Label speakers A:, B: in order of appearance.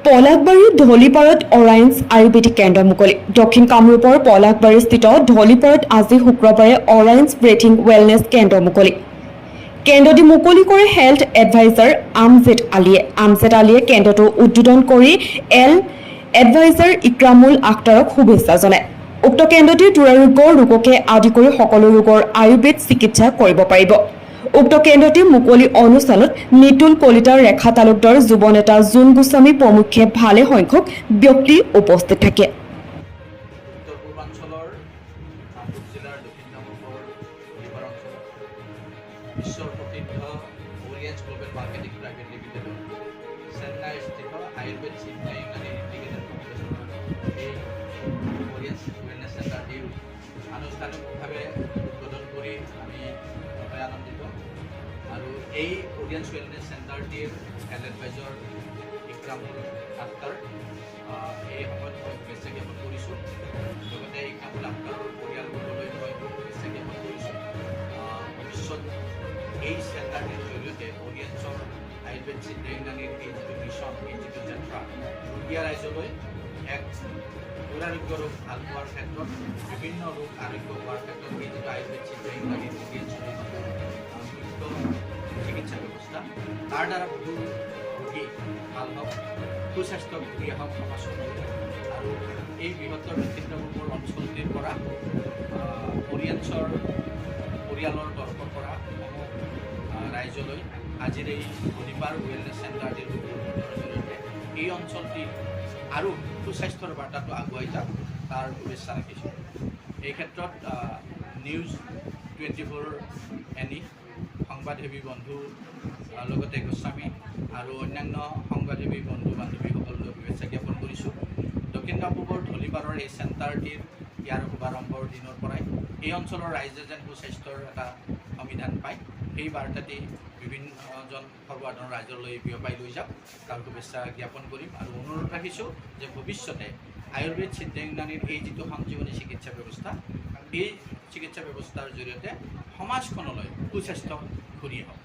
A: পলাশবাৰীৰ ধলিপাৰত অৰাইন্স আয়ুৰ্বেদিক কেন্দ্ৰ মুকলি। দক্ষিণ কামৰূপৰ পলাশবাৰীস্থিত ধলিপাৰত আজি শুক্ৰবাৰে অৰাইন্স ব্ৰেথিং ৱেলনেছ কেন্দ্ৰ মুকলি। কেন্দ্ৰটি মুকলি কৰে হেল্থ এডভাইজাৰ আমজেদ আলীয়ে। আমজেদ আলীয়ে কেন্দ্ৰটো উদ্বোধন কৰি হেল্থ এডভাইজাৰ ইক্ৰামুল আখতাৰক শুভেচ্ছা জনায়। উক্ত কেন্দ্ৰটিৰ দুৰাৰোগ্য ৰোগকে আদি কৰি সকলো ৰোগৰ আয়ুৰ্বেদ চিকিৎসা কৰিব পাৰিব। উক্ত কেন্দ্ৰটিৰ মুকলি অনুষ্ঠানত নিতুল কলিতা, ৰেখা তালুকদাৰ, যুৱ নেতা জোন গোস্বামী প্ৰমুখ্যে ভালে সংখ্যক ব্যক্তি উপস্থিত থাকে।
B: উত্তৰ পূৰ্বাঞ্চলৰ কামৰূপ জিলাৰ দক্ষিণ কামৰূপৰ ধলিপাৰ অঞ্চলত বিশ্বৰ প্ৰসিদ্ধ অৰিয়েন্স গ্ল'বেল মাৰ্কেটিং প্ৰাইভেট লিমিটেডৰ চেন্নাইস্থিত আয়ুৰ্বেদ সিদ্ধা ইউনানী ইণ্টিগ্ৰেটেড ফাউণ্ডেশ্যনৰ এই অৰিয়েন্স ৱেলনেছ চেণ্টাৰটিও আনুষ্ঠানিকভাৱে উদ্বোধন কৰি আমি অতি আনন্দিত। আৰু এই অৰিয়েন্স wellness চেণ্টাৰটিৰ health adviser Ikramul Akhtar, এই সময়ত মই শুভেচ্ছা জ্ঞাপন কৰিছোঁ। লগতে ইক্ৰামুল আখতাৰৰ পৰিয়ালবৰ্গলৈ মই শুভেচ্ছা জ্ঞাপন কৰিছোঁ। ভৱিষ্যত এই চেণ্টাৰটিৰ জৰিয়তে অৰিয়েন্সৰ আয়ুৰ্বেদ সিদ্ধা ইউনানীৰ এই যিটো মিছন, এই যিটো যাত্ৰা, ৰোগীয়া ৰাইজলৈ এক দুৰাৰোগ্য ৰোগ ভাল পোৱাৰ ক্ষেত্ৰত, বিভিন্ন ৰোগ আৰোগ্য হোৱাৰ ক্ষেত্ৰত এই যিটো আয়ুৰ্বেদ সিদ্ধা ইউনানীৰ অৰিয়েন্সৰ এই যিটো মুখ্য চিকিৎসা ব্যৱস্থা, তাৰ দ্বাৰা বহু ৰোগী ভাল হওক, সুস্বাস্থ্য ঘূৰি আহক সমাজখনলৈ। আৰু এই বৃহত্তৰ দক্ষিণ কামৰূপৰ অঞ্চলটিৰ পৰা অৰিয়েন্সৰ পৰিয়ালৰ তৰফৰ পৰা সমূহ ৰাইজলৈ আজিৰ এই ধলিপাৰ ৱেলনেছ চেণ্টাৰটিৰ উদ্বোধনৰ জৰিয়তে এই অঞ্চলটি আৰু সুস্বাস্থ্যৰ বাৰ্তাটো আগুৱাই যাওক, তাৰ শুভেচ্ছা ৰাখিছোঁ। এই ক্ষেত্ৰত নিউজ 24 এনি সংবাদসেৱী বন্ধু, লগতে গোস্বামী আৰু অন্যান্য সংবাদসেৱী বন্ধু বান্ধৱীসকললৈ শুভেচ্ছা জ্ঞাপন কৰিছোঁ। দক্ষিণ কামৰূপৰ ধলিপাৰৰ এই চেণ্টাৰটিৰ ইয়াৰ শুভাৰম্ভৰ দিনৰ পৰাই এই অঞ্চলৰ ৰাইজে যেন সুস্বাস্থ্যৰ এটা সমিধান পায়, সেই বাৰ্তাটি বিভিন্নজন সৰ্বসাধাৰণ ৰাইজলৈ বিয়পাই লৈ যাওক, তাৰ শুভেচ্ছা জ্ঞাপন কৰিম। আৰু অনুৰোধ ৰাখিছোঁ যে ভৱিষ্যতে আয়ুৰ্বেদ সিদ্ধা ইউনানীৰ এই যিটো সঞ্জীৱনী চিকিৎসা ব্যৱস্থা, এই চিকিৎসা ব্যৱস্থাৰ জৰিয়তে সমাজখনলৈ সুস্বাস্থ্য ঘূৰি আহক।